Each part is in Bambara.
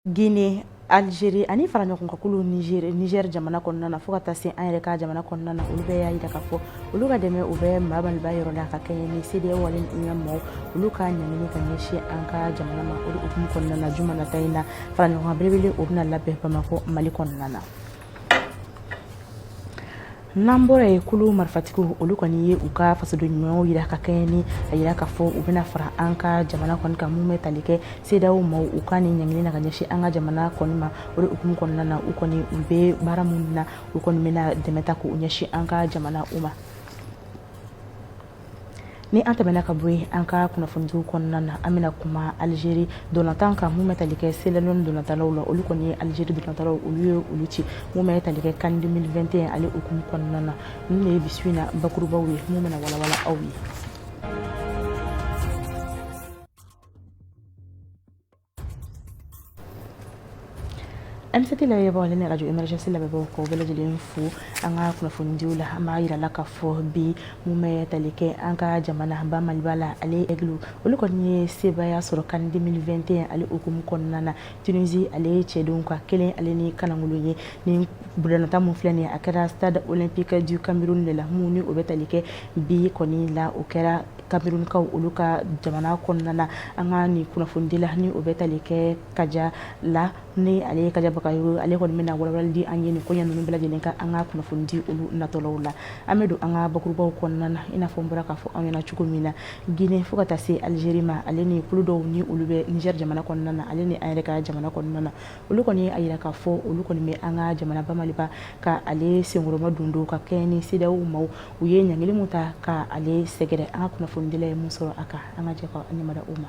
Guinée, Algérie ani faraɲɔgɔnkankulu Niger jamana kɔnɔna na, fo ka taa se an yɛrɛ ka jamana kɔnɔna na, olu bɛɛ y'a jira k'a fɔ olu ka dɛmɛ u bɛ maa Maliba yɔrɔ la ka kɛɲɛ ni CEDEAO ale ni UEMOA olu ka ɲangili ka ɲɛsin an ka jamana ma. O de hukumu kɔnɔna na, juma nata in na, faraɲɔgɔnkan belebele o bɛna labɛn Bamakɔ, Mali kɔnɔna na. N'an bɔra yen, kulu marifatigiw olu kɔni ye u ka fasoden ɲumanw yira ka kɛɲɛ ni a yira k'a fɔ u bɛna fara an ka jamana kɔni kan mun bɛ tali kɛ CEDEAO maaw u ka nin ɲangili na ka ɲɛsin an ka jamana kɔni ma. O de hukumu kɔnɔna na, u kɔni u bɛ baara mun na, u kɔni bɛna dɛmɛ ta k'u ɲɛsin an ka jamana u ma. Ni an tɛmɛna ka bɔ yen, an ka kunnafonidiw kɔnɔna na, an bɛna kuma Algérie dolantan kan mun bɛ tali kɛ Sierra Leone dolantalaw la. Olu kɔni ye Algérie dolantalaw, olu ye olu ci mun bɛ tali kɛ CAN 2021 ale hukumu kɔnɔna na. Ninnu de ye bi su in na bakurubaw ye mun bɛna walawala aw ye. M7 lajɛbagaw ale ni radio émergence lamɛnbagaw, k'aw bɛɛ lajɛlen fo an ka kunnafonidiw la. An b'a yira la k'a fɔ bi mun bɛ tali kɛ an ka jamana ba Maliba la, ale Aigle olu kɔni ye sebaaya sɔrɔ CAN 2021 ale hukumu kɔnɔna na Tunisie ale cɛdenw ka kelen ale ni kanangolo ye. Ni bulonata mun filɛ nin ye, a kɛra stade olympique du Cameroun de la, mun ni o bɛ tali kɛ bi kɔni la, o kɛra Camerounkaw olu ka jamana kɔnɔna na. An ka nin kunnafonidi la, ni o bɛ tali kɛ Kaja la, ni ale ye Kaja Bagayogo, ale kɔni bɛna walawalali di an ye nin koɲɛ ninnu bɛɛ lajɛlen kan an ka kunnafonidi olu natɔlaw la. An bɛ don an ka bakurubaw kɔnɔna na. I n'a fɔ n bɔra k'a fɔ aw ɲɛna cogo min na, Guinée fo ka taa se Algérie ma, ale ni kulu dɔw ni olu bɛ Niger jamana kɔnɔna na, ale ni an yɛrɛ ka jamana kɔnɔna na, olu kɔni ye a yira k'a fɔ olu kɔni bɛ an ka jamana ba Maliba ka ale senkɔrɔma don don ka kɛɲɛ ni CEDEAO maaw u ye ɲangili mun ta ka ale sɛgɛrɛ. An ka kunnafonidila ye mun sɔrɔ a kan, an ka jɛ ka ɲɛmada o ma.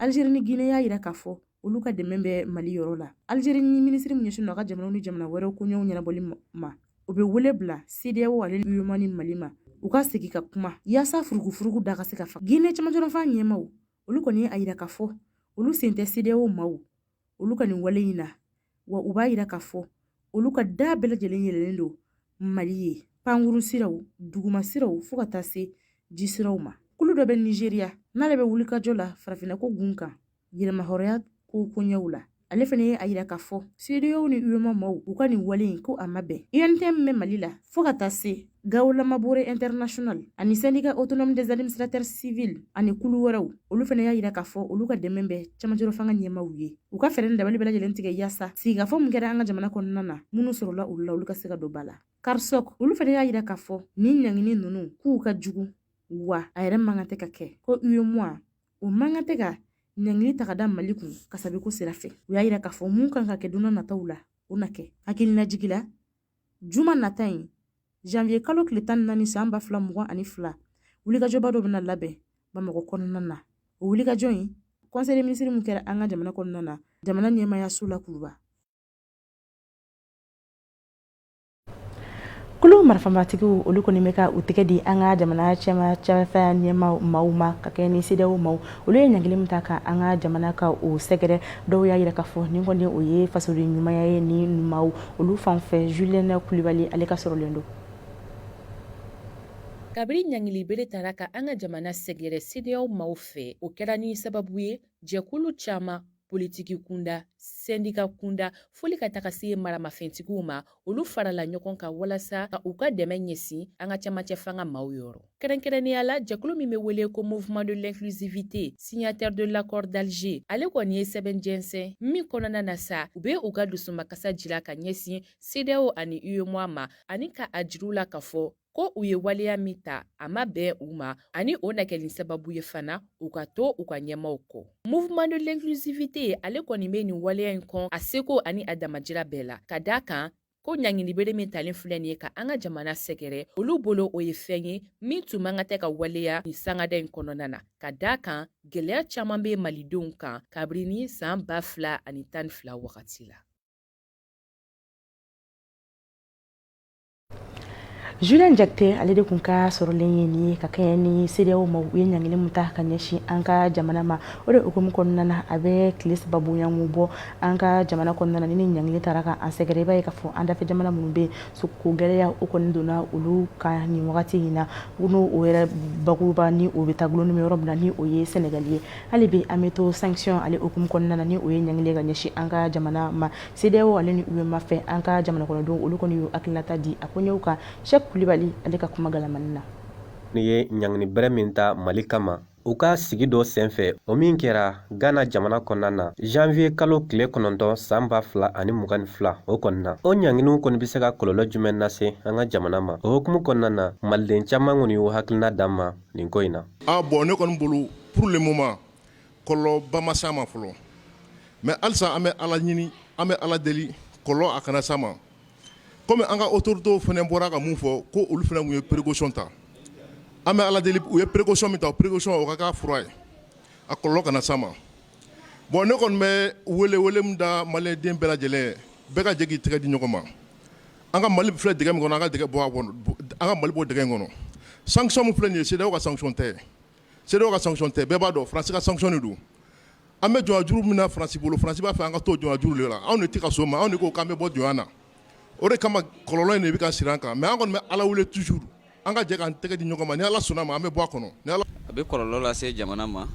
Algérie ni Guinée y'a yira k'a fɔ olu ka dɛmɛ bɛ Mali yɔrɔ la. Algérie ni minisiri min ɲɛsinnen don a ka jamanaw ni jamana wɛrɛw koɲɛw ɲɛnabɔli ma, o bɛ wele bila CEDEAO ale UEMOA ni Mali ma, u ka segin ka kuma yaasa furugufurugu da ka se ka faga. Guinée cɛmancɛlafanga ɲɛmaaw olu kɔni ye a yira k'a fɔ olu sen tɛ CEDEAO maaw olu ka nin wale in na, wa u b'a yira k'a fɔ olu ka da bɛɛ lajɛlen yɛlɛlen don Mali ye, pankurun siraw, duguma siraw, fo ka taa se ji siraw ma. Kulu dɔ bɛ Nizeriya n'ale bɛ wulikajɔ la farafinna ko gun kan, yɛrɛmahɔrɔnya ko koɲɛw la, ale fana ye a yira k'a fɔ CEDEAO ni UEMOA maaw u ka nin wale in ko a ma bɛn. UNTM bɛ Mali la fo ka taa se Gao Lamabore International ani syndicat autonome des administrateurs civils ani kulu wɛrɛw, olu fana y'a yira k'a fɔ olu ka dɛmɛ bɛ cɛmancɛrɔ fanga ɲɛmaaw ye, u ka fɛɛrɛ ni dabali bɛɛ lajɛlen tigɛ yaasa sigikafɔ min kɛra an ka jamana kɔnɔna na, minnu sɔrɔla olu la, olu ka se ka don ba la. CARSOC olu fana y'a yira k'a fɔ nin ɲangini ninnu k'u ka jugu, wa a yɛrɛ man kan tɛ ka kɛ, ko UEMOA o man kan tɛ ka ɲangili ta ka da Mali kun kasabiko sira fɛ. U y'a yira k'a fɔ mun kan ka kɛ don nataw la, o na kɛ. Hakilinajigi la, juma nata in, janvier kalo tile 14 san 2022, wulikajɔba dɔ bɛna labɛn Bamakɔ kɔnɔna na. O wulikajɔ in, conseil des ministres min kɛra an ka jamana kɔnɔna na, jamana ɲɛmaayaso la Kuluba. Kulu marifamatigiw olu kɔni bɛ ka u tɛgɛ di an ka jamana cɛmancɛ ɲɛmaa maaw ma ka kɛ ni CEDEAO maaw olu ye ɲangili min ta ka an ka jamana ka o sɛgɛrɛ. Dɔw y'a yira k'a fɔ nin kɔni o ye fasoden ɲumanya ye ni maaw olu fan fɛ. Julien Kulibali ale ka sɔrɔlen don. Kabiri ɲangili bere tara ka an ka jamana sɛgɛrɛ CEDEAO maaw fɛ, o kɛra ni sababu ye jɛkulu caman, politiki kunda, sɛndika kunda, foli ka taga se maramafɛntigiw ma, olu farala ɲɔgɔn kan walasa ka u ka dɛmɛ ɲɛsin an ka cɛmancɛ fanga maaw yɔrɔ. Kɛrɛnkɛrɛnnenya la, jɛkulu min bɛ wele ko Mouvement de l'inclusivité, signataire de l'accord d'Alger, ale kɔni ye sɛbɛn jɛnsɛn min kɔnɔna na sa, u bɛ u ka dusumakasa jira ka ɲɛsin CEDEAO ani UEMOA ma, ani ka a jir'u la k'a fɔ ko u ye waleya min ta, a ma bɛn u ma, ani o na kɛ ni sababu ye fana u ka to u ka ɲɛmaw kɔ. Mouvement de l'inclusivité ale kɔni bɛ nin waleya in kɔn a seko ani a damajira bɛɛ la, ka da kan ko ɲangilibere min talen filɛ nin ye ka an ka jamana sɛgɛrɛ, olu bolo o ye fɛn ye min tun man kan tɛ ka waleya nin sangada in kɔnɔna na, ka da kan gɛlɛya caman bɛ malidenw kan kabini san 2012 wagati la. Julien Jakite ale de tun ka sɔrɔlen ye nin ye ka kɛɲɛ ni CEDEAO maaw u ye ɲangili min ta ka ɲɛsin an ka jamana ma. O de hukumu kɔnɔna na, a bɛ tile 3 bonyamu bɔ an ka jamana kɔnɔna na ni nin ɲangili taara ka an sɛgɛrɛ. I b'a ye k'a fɔ an dafɛ jamana minnu bɛ yen, ko gɛlɛya o kɔni donna olu kan nin wagati in na, n'o o yɛrɛ bakuruba ni o bɛ taa gulonnen bɛ yɔrɔ min na, ni o ye Senegali ye. Hali bi an bɛ to sanction ale hukumu kɔnɔna na, ni o ye ɲangili ka ɲɛsin an ka jamana ma CEDEAO ale ni UEMOA fɛ. An ka jamana kɔnɔdenw olu kɔni y'u hakilinata di a koɲɛw kan. Cheick Kulibali ale ka kuma galamani na. Nin ye ɲangini bɛrɛ min ta Mali kama u ka sigi dɔ senfɛ, o min kɛra Ghana jamana kɔnɔna na janvier kalo tile 9 san 2022, o kɔni na, o ɲanginiw kɔni bɛ se ka kɔlɔlɔ jumɛn lase an ka jamana ma? O hukumu kɔnɔna na, maliden caman kɔni y'u hakilina d'an ma nin ko in na. Ah bon, ne kɔni bolo, pour le moment, kɔlɔlɔba ma s'a ma fɔlɔ, mais halisa an bɛ Ala ɲini, an bɛ Ala deli, kɔlɔlɔ a kana s'a ma. Komi an ka autorités fana bɔra ka mun fɔ, ko olu fana tun ye précaution ta, an bɛ Ala deli, u ye précaution min ta, o précaution o ka k'a fura ye, a kɔlɔlɔ kana s'a ma. Bon, ne kɔni bɛ wele wele min da maliyɛnden bɛɛ lajɛlen ye, bɛɛ ka jɛ k'i tɛgɛ di ɲɔgɔn ma. An ka Mali filɛ dingɛ min kɔnɔ, an ka dingɛ bɔ a kɔnɔ, an ka Mali bɔ dingɛ in kɔnɔ. Sanction min filɛ nin ye, CEDEAO ka sanction tɛ, CEDEAO ka sanction tɛ, bɛɛ b'a dɔn Faransi ka sanction de don. An bɛ jɔnya juru min na Faransi bolo, Faransi b'a fɛ an ka to jɔnya juru de la. Anw de tɛ ka s'o ma, anw de ko k'an bɛ bɔ jɔnya na. O de kama kɔlɔlɔ in de bɛ ka siri an kan, mais an kɔni bɛ Ala wele toujours, an ka jɛ k'an tɛgɛ di ɲɔgɔn ma. Ni Ala sɔnna ma, an bɛ bɔ a kɔnɔ. Ni Ala A bɛ kɔlɔlɔ lase jamana ma,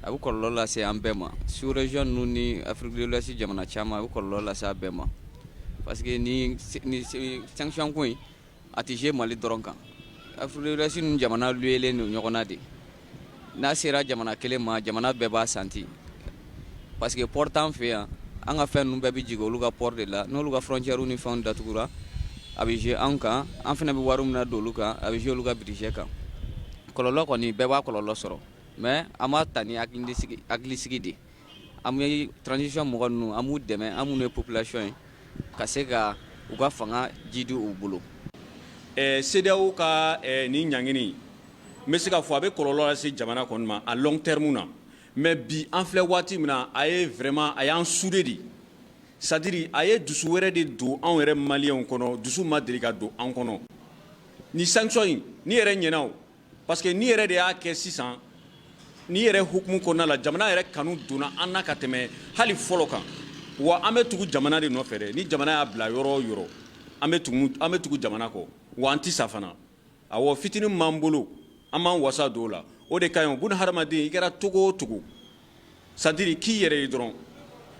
a bɛ kɔlɔlɔ lase an bɛɛ ma, sous région ninnu ni Afrique de l'Ouest jamana caman, a bɛ kɔlɔlɔ lase a bɛɛ ma, parce que ni sanction ko in, a tɛ jouer Mali dɔrɔn kan. Afrique de l'Ouest ninnu jamana liélen don ɲɔgɔn na de. N'a sera jamana kelen ma, jamana bɛɛ b'a sentir, parce que port t'an fɛ yan. An ka fɛn ninnu bɛɛ bɛ jigin olu ka port de la. N'olu ka frontière ni fɛnw datugura, a bɛ jouer anw kan. An fana bɛ wari min na don olu kan, a bɛ jouer olu ka budget kan. Kɔlɔlɔ kɔni, bɛɛ b'a kɔlɔlɔ sɔrɔ, mais an b'a ta ni hakilisigi de. An bɛ transition mɔgɔ ninnu, an b'u dɛmɛ, an minnu ye population ye, ka se ka u ka fanga jidi u bolo. CEDEAO ka nin ɲangini, n bɛ se k'a fɔ a bɛ kɔlɔlɔ lase jamana kɔni ma à long terme na, mais bi an filɛ waati min na, a ye vraiment a y'an soudé de, c'est à dire a ye dusu wɛrɛ de don anw yɛrɛ maliyɛnw kɔnɔ, dusu ma deli ka don an kɔnɔ. Ni sanction in ni yɛrɛ ɲɛna o, parce que ni yɛrɛ de y'a kɛ sisan, ni yɛrɛ hukumu kɔnɔna la, jamana yɛrɛ kanu donna an na ka tɛmɛ hali fɔlɔ kan. Wa an bɛ tugu jamana de nɔfɛ dɛ. Ni jamana y'a bila yɔrɔ o yɔrɔ, an bɛ tugu jamana kɔ, wa an tɛ sa fana. Awɔ, fitinin min b'an bolo, an b'an wasa don o la, o de ka ɲi. Buna hadamaden, i kɛra togo o togo, c'est à dire k'i yɛrɛ ye dɔrɔn.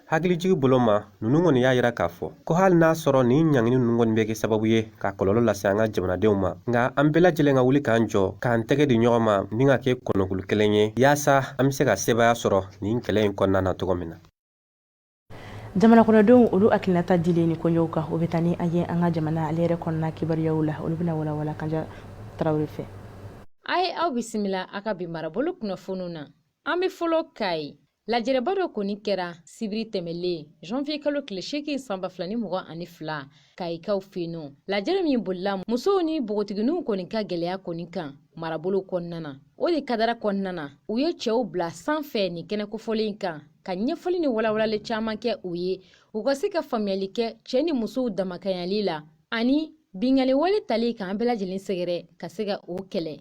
Hakilijigi bolo ma, ninnu kɔni y'a yira k'a fɔ ko hali n'a sɔrɔ nin ɲangini ninnu kɔni bɛ kɛ sababu ye ka kɔlɔlɔ lase an ka jamanadenw ma, nka an bɛɛ lajɛlen ka wuli k'an jɔ, k'an tɛgɛ di ɲɔgɔn ma ni ka kɛ kɔnɔkulu kelen ye, yaasa an bɛ se ka sebaaya sɔrɔ nin kɛlɛ in kɔnɔna na cogo min na. Jamana kɔnɔdenw olu hakilinata dilen ni koɲɛw kan, o bɛ taa ni an ye an ka jamana ale yɛrɛ kɔnɔna kibaruyaw la. Olu bɛna walawala Kanja Tarawele fɛ. A ye aw bisimila a ka bi marabolo kunnafoniw na. An bɛ fɔlɔ Kayi. Lajɛrɛba dɔ kɔni kɛra sibiri tɛmɛlen, janvier kalo tile 8 san 2022, Kayikaw fɛ yen nɔ. Lajɛrɛ min bolila musow ni npogotigininw kɔni ka gɛlɛya kɔni kan marabolo kɔnɔna na, o de kadara kɔnɔna na, u ye cɛw bila sanfɛ nin kɛnɛ kofɔlen kan ka ɲɛfɔli ni walawalali caman kɛ u ye, u ka se ka faamuyali kɛ cɛɛ ni musow damakanyali la ani binkanni wale tali k'an bɛɛ lajɛlen sɛgɛrɛ ka se ka o kɛlɛ.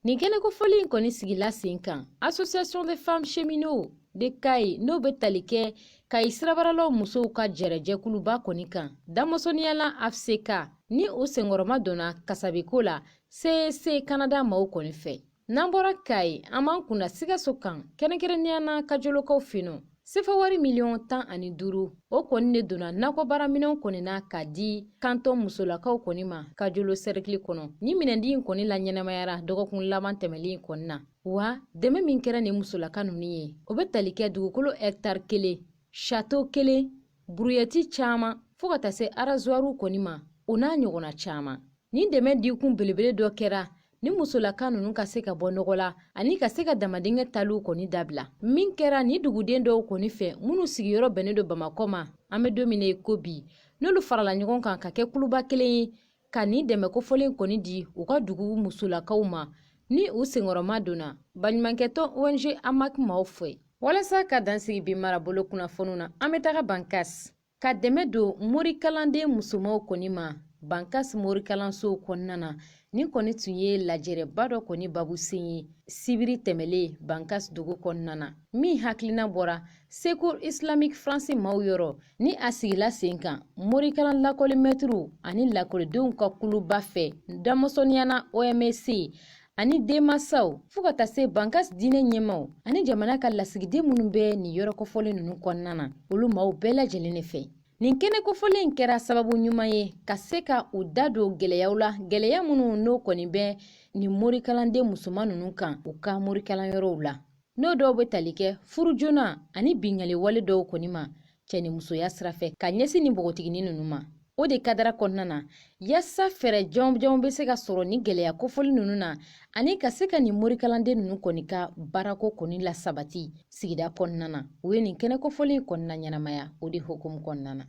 Nin kɛnɛ kofɔlen in kɔni sigila sen kan Association des femmes cheminots de Kayi, n'o bɛ tali kɛ Kayi sirabaralaw musow ka jɛrɛjɛkuluba kɔni kan, damasɔniyala AFCK, ni o senkɔrɔma donna kasabiko la CEC Canada maaw kɔni fɛ. N'an bɔra Kayi, an b'an kunna Sikaso kan, kɛrɛnkɛrɛnnenya na Kajolokaw fɛ yen. Sefa wari miliyɔn 15, o kɔni de donna nakɔbaaraminɛnw kɔni na ka di kantɔn musolakaw kɔni ma Kajolo sɛrikili kɔnɔ. Ni minɛndi in kɔni la ɲɛnamayara dɔgɔkun laban tɛmɛlen kɔni na. Wa dɛmɛ min kɛra nin musolaka ninnu ye, o bɛ tali kɛ dugukolo hɛkitari 1, château 1, brouette caman, fo ka taa se arazuwariw kɔni ma, o n'a ɲɔgɔnna caman. Nin dɛmɛ dikun belebele dɔ kɛra ni musolaka ninnu ka se ka bɔ nɔgɔ la ani ka se ka damadingɛ taliw kɔni dabila, min kɛra ni duguden dɔw kɔni fɛ minnu sigiyɔrɔ bɛnnen don Bamakɔ ma. An bɛ don min na i ko bi, n'olu farala ɲɔgɔn kan ka kɛ kuluba kelen ye ka nin dɛmɛ kofɔlen kɔni di u ka dugu musolakaw ma, ni u senkɔrɔma donna baɲumankɛtɔn ONG AMAC maaw fɛ. Walasa ka dan sigi bi marabolo kunnafoniw na, an bɛ taga Bankas ka dɛmɛ don morikalanden musomanw kɔni ma. Bankas morikalansow kɔnɔna na. Nin kɔni tun ye lajɛrɛba dɔ kɔni babusen ye sibiri tɛmɛlen Bankas dugu kɔnɔna na, min hakilina bɔra Secours Islamique France maaw yɔrɔ ni a sigila sen kan morikalan lakɔlimɛtiriw ani lakɔlidenw ka kuluba fɛ damasɔniyana OMEC ani denmansaw fo ka taa se Bankas diinɛ ɲɛmaaw ani jamana ka lasigiden minnu bɛ nin yɔrɔ kofɔlen ninnu kɔnɔna na, olu maaw bɛɛ lajɛlen de fɛ. Nin kɛnɛ kofɔlen in kɛra sababu ɲuman ye ka se ka u da don gɛlɛyaw la, gɛlɛya minnu n'o kɔni bɛ nin morikalanden musoman ninnu kan u ka morikalanyɔrɔw la, n'o dɔw bɛ tali kɛ furu joona ani binkanni wale dɔw kɔni ma cɛnimusoya sira fɛ ka ɲɛsin nin npogotiginin ninnu ma. O de kadara kɔnɔna na, yaasa fɛɛrɛ jɔnjɔnw bɛ se ka sɔrɔ nin gɛlɛya kofɔli ninnu na ani ka se ka nin morikalanden ninnu kɔni ka baarako kɔni lasabati sigida kɔnɔna na, u ye nin kɛnɛ kofɔli in kɔnɔna ɲɛnamaya. O de hukumu kɔnɔna na,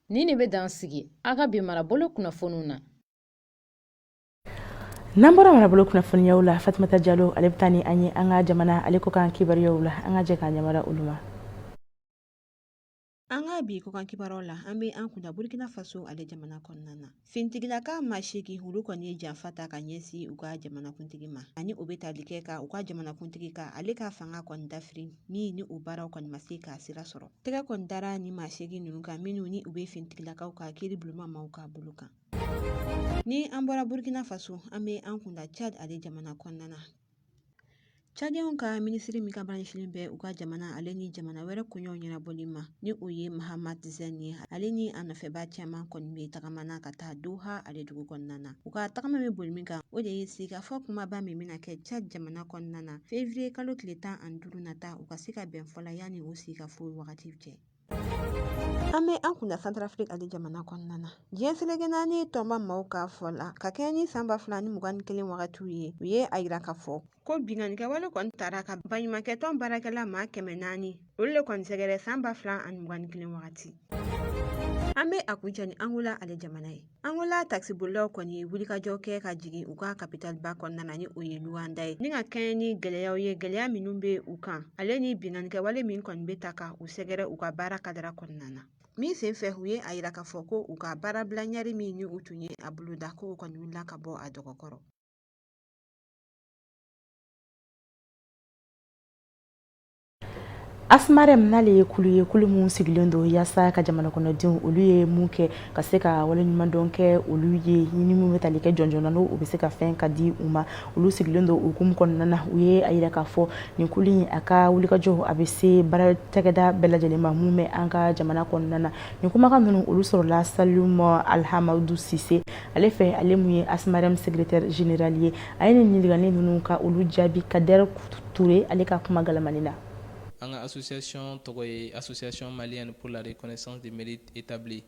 nin de bɛ dan sigi a ka bi marabolo kunnafoniw na. N'an bɔra marabolo kunnafoniyaw la, Fatumata Jalo ale bɛ taa ni an ye an ka jamana ale kɔkan kibaruyaw la. An ka jɛ k'an ɲɛmada olu ma. An ka bi kɔkan kibaruyaw la, an bɛ an kunda Burkina Faso ale jamana kɔnɔna na. Finitigilaka maa 8, olu kɔni ye janfa ta ka ɲɛsin u ka jamanakuntigi ma, ani o bɛ tali kɛ ka u ka jamanakuntigi ka ale ka fanga kɔni dafiri min ni o baaraw kɔni ma se ka sira sɔrɔ. Tɛgɛ kɔni dara ni maa 8 ninnu kan, minnu ni u bɛ finitigilakaw ka kiiri bulonba maaw ka bolo kan. Ni an bɔra Burkina Faso, an bɛ an kunda Chad ale jamana kɔnɔna na. Chadienw ka minisiri min ka baara ɲɛsinnen bɛ u ka jamana ale ni jamana wɛrɛ koɲɛw ɲɛnabɔli ma, ni o ye Mahamat Zene ye, ale ni a nɔfɛba caman kɔni bɛ tagama na ka taa Doha ale dugu kɔnɔna na. U ka tagama bɛ boli min kan, o de ye sigikafɔ kumaba min bɛna kɛ Chad jamana kɔnɔna na février kalo tile 15 nata, u ka se ka bɛn fɔ la yanni o sigikafɔ wagati cɛ. An bɛ an kunda Centrafrique ale jamana kɔnɔna na. Diɲɛ seleke naani tɔnba maaw ka fɔ la, ka kɛɲɛ ni san 2021 wagatiw ye, u ye a yira k'a fɔ ko binkannikɛwale kɔni tara ka baɲumankɛtɔn baarakɛla maa 400, olu le kɔni sɛgɛrɛ san 2021 wagati. An bɛ a kuncɛ ni Angola ale jamana ye. Angola takisibolilaw kɔni ye wulikajɔ kɛ ka jigin u ka kapitaliba kɔnɔna na, ni o ye Luanda ye, ni ka kɛɲɛ ni gɛlɛyaw ye, gɛlɛya minnu bɛ u kan, ale ni binkannikɛwale min kɔni bɛ ta ka u sɛgɛrɛ u ka baara kadara kɔnɔna na. Min senfɛ, u ye a yira k'a fɔ ko u ka baarabila ɲari min ni u tun ye a boloda, ko o kɔni wulila ka bɔ a dɔgɔkɔrɔ. Asmarem n'ale ye kulu ye, kulu min sigilen don yaasa ka jamana kɔnɔdenw olu ye mun kɛ ka se ka waleɲumandɔn kɛ olu ye, ni min bɛ tali kɛ jɔnjɔn na, n'o bɛ se ka fɛn ka di u ma. Olu sigilen don hukumu kɔnɔna na. U ye a yira k'a fɔ nin kulu in a ka wulikajɔ a bɛ se baara cakɛda bɛɛ lajɛlen ma mun bɛ an ka jamana kɔnɔna na. Nin kumakan ninnu olu sɔrɔla Salimu Alhamadu Sise ale fɛ, ale mun ye Asmarem secrétaire général ye. A ye nin ɲininkali ninnu ka olu jaabi Kader Touré ale ka kuma galamani na. An ka association tɔgɔ ye Association malienne pour la reconnaissance des mérites établis,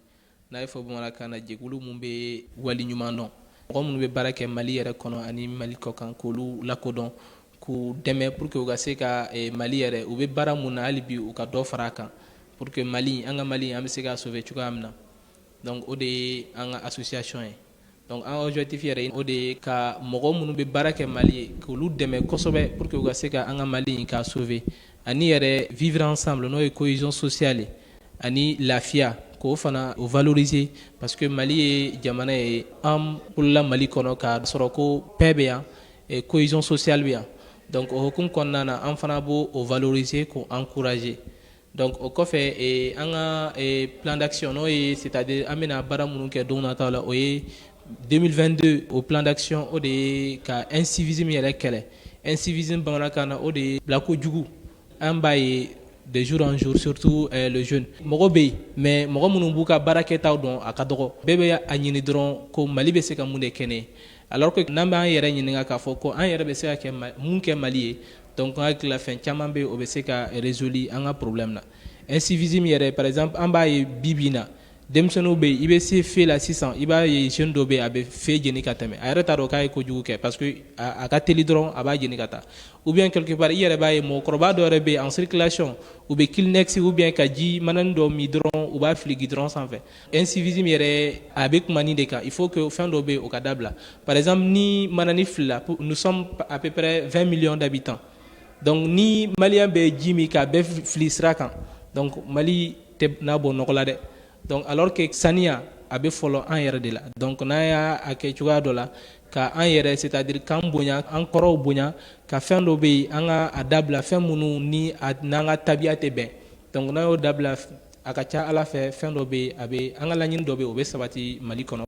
n'a ye fɔ bamanankan na, jɛkulu min bɛ wali ɲuman dɔn, mɔgɔ minnu bɛ baara kɛ Mali yɛrɛ kɔnɔ ani Mali kɔkan, k'olu lakodɔn, k'u dɛmɛ pour que u ka se ka Mali yɛrɛ, u bɛ baara mun na hali bi, u ka dɔ fara a kan pour que Mali, an ka Mali, an bɛ se k'a sauver cogoya min na. Donc o de ye an ka association ye. Donc an objectif yɛrɛ, o de ye ka mɔgɔ minnu bɛ baara kɛ Mali ye, k'olu dɛmɛ kosɛbɛ pour que u ka se ka an ka Mali in k'a sauver, ani yɛrɛ vivre ensemble, n'o ye cohésion sociale ye, ani lafiya, k'o fana o valoriser, parce que Mali ye jamana ye, an wolola Mali kɔnɔ k'a sɔrɔ ko paix bɛ yan, cohésion sociale bɛ yan. Donc o hukumu kɔnɔna na, an fana b'o o valoriser, k'o encourager. Donc o kɔfɛ, an ka plan d'action, n'o ye, c'est à dire an bɛna baara minnu kɛ don nataw la, o ye 2022. O plan d'action, o de ye ka incivisme yɛrɛ kɛlɛ. Incivisme bamanankan na, o de ye bilako jugu. An b'a ye de jour en jour, surtout le jeune, mɔgɔ bɛ yen, mais mɔgɔ minnu b'u ka baarakɛtaw dɔn, a ka dɔgɔ. Bɛɛ bɛ a ɲini dɔrɔn ko Mali bɛ se ka mun de kɛ ne ye, alors que n'an b'an yɛrɛ ɲininka k'a fɔ ko an yɛrɛ bɛ se ka kɛ mun kɛ Mali ye. Donc an hakili la, fɛn caman bɛ yen, o bɛ se ka résoudre an ka problème na. Incivisme yɛrɛ, par exemple, an b'a ye bi bi in na, denmisɛnninw bɛ yen, i bɛ se feu la sisan, i b'a ye jeune dɔ bɛ yen, a bɛ feu jeni ka tɛmɛ, a yɛrɛ t'a dɔn k'a ye kojugu kɛ, parce que a ka teli dɔrɔn, a b'a jeni ka taa. Ou bien quelque part, i yɛrɛ b'a ye mɔgɔkɔrɔba dɔ yɛrɛ bɛ yen en circulation, u bɛ Kleenex ou bien ka ji manani dɔ min dɔrɔn, u b'a fili goudron sanfɛ. Incivisme yɛrɛ, a bɛ kuma nin de kan. Il faut que fɛn dɔ bɛ yen, o ka dabila. Par exemple, ni manani filila, nous sommes à peu près 20 millions d'habitants, donc ni malien bɛ ji min k'a bɛɛ fili sira kan, donc Mali tɛ n'a bɔ nɔgɔ la dɛ. Donc alors que saniya a bɛ fɔlɔ an yɛrɛ de la. Donc n'an y'a kɛ cogoya dɔ la ka an yɛrɛ, c'est à dire k'an bonya, an kɔrɔw bonya, ka fɛn dɔ bɛ yen, an ka a dabila, fɛn minnu ni n'an ka tabiya tɛ bɛn. Donc n'an y'o dabila, a ka ca ala fɛ, fɛn dɔ bɛ yen, a bɛ an ka laɲini dɔ bɛ yen, o bɛ sabati Mali kɔnɔ.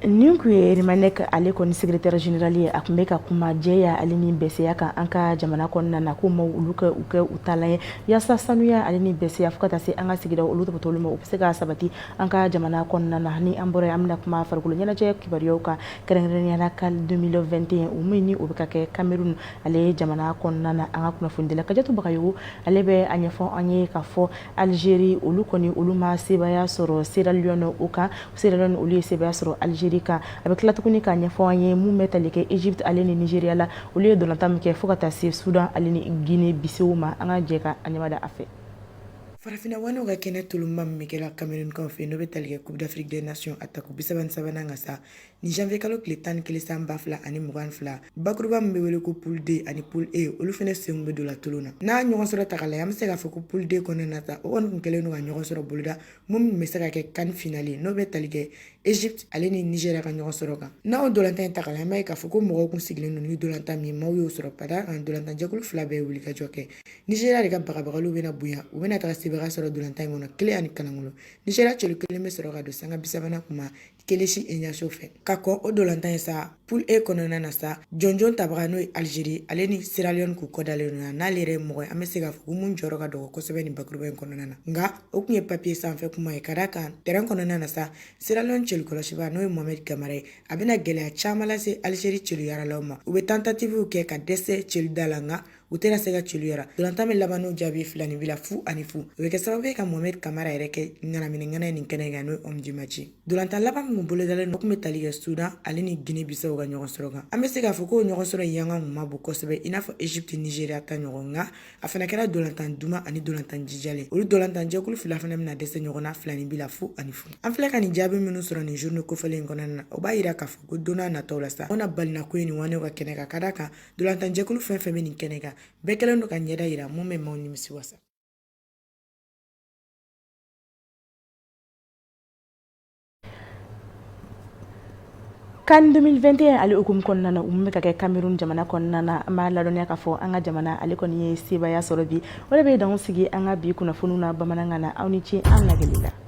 Nin kun ye Remanek ale kɔni secrétaire général ye. A tun bɛ ka kuma jɛya ale ni bɛsɛya kan an ka jamana kɔnɔna na, ko maaw olu kɛ u kɛ u taalan ye yaasa sanuya ale ni bɛsɛya fo ka taa se an ka sigida olu tɔpɔtɔli ma, u bɛ se ka sabati an ka jamana kɔnɔna na. Ni an bɔra yen, an bɛna kuma farikolo ɲɛnajɛ kibaruyaw kan, kɛrɛnkɛrɛnnenya la CAN 2021, o min ni o bɛ ka kɛ Cameroun ale jamana kɔnɔna na. An ka kunnafonidila Kajatu Bagayogo, ale bɛ a ɲɛfɔ an ye k'a fɔ Algérie olu kɔni olu ma sebaaya sɔrɔ Sierra Leone o kan. Sierra Leone olu ye sebaaya sɔrɔ Algérie kan. A bɛ tila tuguni k'a ɲɛfɔ an ye mun bɛ tali kɛ Egypte ale ni Nigeria la, olu ye dolantan min kɛ fo ka taa se Soudan ale ni Guinée Bissau ma. An ka jɛ ka a ɲɛmada a fɛ. Farafinna wanew ka kɛnɛ tolonba min bɛ kɛla Camerounkaw fɛ, n'o bɛ tali kɛ Coupe d'Afrique des Nations a tako 33nan kan sa, ni janvier kalo tile 11 san 2022, bakuruba min bɛ wele ko poule D ani poule E, olu fana senw bɛ don la tolon na. N'a ɲɔgɔn sɔrɔ ta k'a lajɛ, an bɛ se k'a fɔ ko poule D kɔnɔna na ta, o kɔni tun kɛlen don ka ɲɔgɔn sɔrɔ boloda mun bɛ se ka kɛ CAN finale, n'o bɛ tali kɛ Egypte ale ni Nigeria ka ɲɔgɔn sɔrɔ kan. N'a o dolantan in ta k'a lajɛ, an b'a ye k'a fɔ ko mɔgɔw kun sigilen don ni dolantan min ye, maaw y'o sɔrɔ ka d'a kan dolantan jɛkulu fila bɛɛ ye wulikajɔ kɛ. Nigeria de ka bagabagaliw bɛna bonya, u bɛna taga sebaaya sɔrɔ dolantan in kɔnɔ 1-0. Nigeria celu kelen bɛ sɔrɔ ka don sanga 30nan kuma Kelechi Iheanacho fɛ. Ka kɔn o dolantan in sa, poule E kɔnɔna na sa, jɔnjɔn tabaga n'o ye Algérie, ale ni Sierra Leone k'u kɔ dalen don n'ale yɛrɛ ye mɔgɔ ye, an bɛ se k'a fɔ ko mun jɔyɔrɔ ka dɔgɔ kosɛbɛ nin bakuruba in kɔnɔna na. Nka o tun ye papiye sanfɛ kuma ye, ka d'a kan terrain kɔnɔna na sa, Sierra Leone celu kɔlɔsiba n'o ye Mohamed Kamara ye, a bɛna gɛlɛya caman lase Algérie celu yaralaw ma. U bɛ tentativew kɛ ka dɛsɛ celu da la, nka u tɛna se ka celu yara. Dolantan bɛ laban n'o jaabi 2-0. O bɛ kɛ sababu ye ka Mohamed Kamara yɛrɛ kɛ ŋanamini ŋana ye nin kɛnɛ kan, n'o ye homme du match. Dolantan laban min bolodalen, o tun bɛ tali kɛ Soudan ale ni Guinée Bissau ka ɲɔgɔn sɔrɔ kan. An bɛ se k'a fɔ k'o ɲɔgɔn sɔrɔ yanga kun ma bon kosɛbɛ i n'a fɔ Egypte Nigeria ta ɲɔgɔn, nka a fana kɛra dolantan duman ani dolantan jijalen. Olu dolantan jɛkulu fila fana bɛna dɛsɛ ɲɔgɔn na 2-0. An filɛ ka nin jaabi minnu sɔrɔ nin journée kofɔlen in kɔnɔna na, o b'a yira k'a fɔ ko don n'a nataw la sa, o na balinako ye nin wanew ka kɛnɛ kan, ka d'a kan dolantan jɛkulu fɛn fɛn bɛ nin kɛnɛ kan, bɛɛ kɛlen don ka ɲɛda yira mun bɛ maaw nimisi wasa. CAN 2021 ale hukumu kɔnɔna na, u min bɛ ka kɛ Cameroun jamana kɔnɔna na, an b'a ladɔnniya k'a fɔ an ka jamana ale kɔni ye sebaaya sɔrɔ bi. O de bɛ dan sigi an ka bi kunnafoniw na bamanankan na. Aw ni ce an lajɛli la.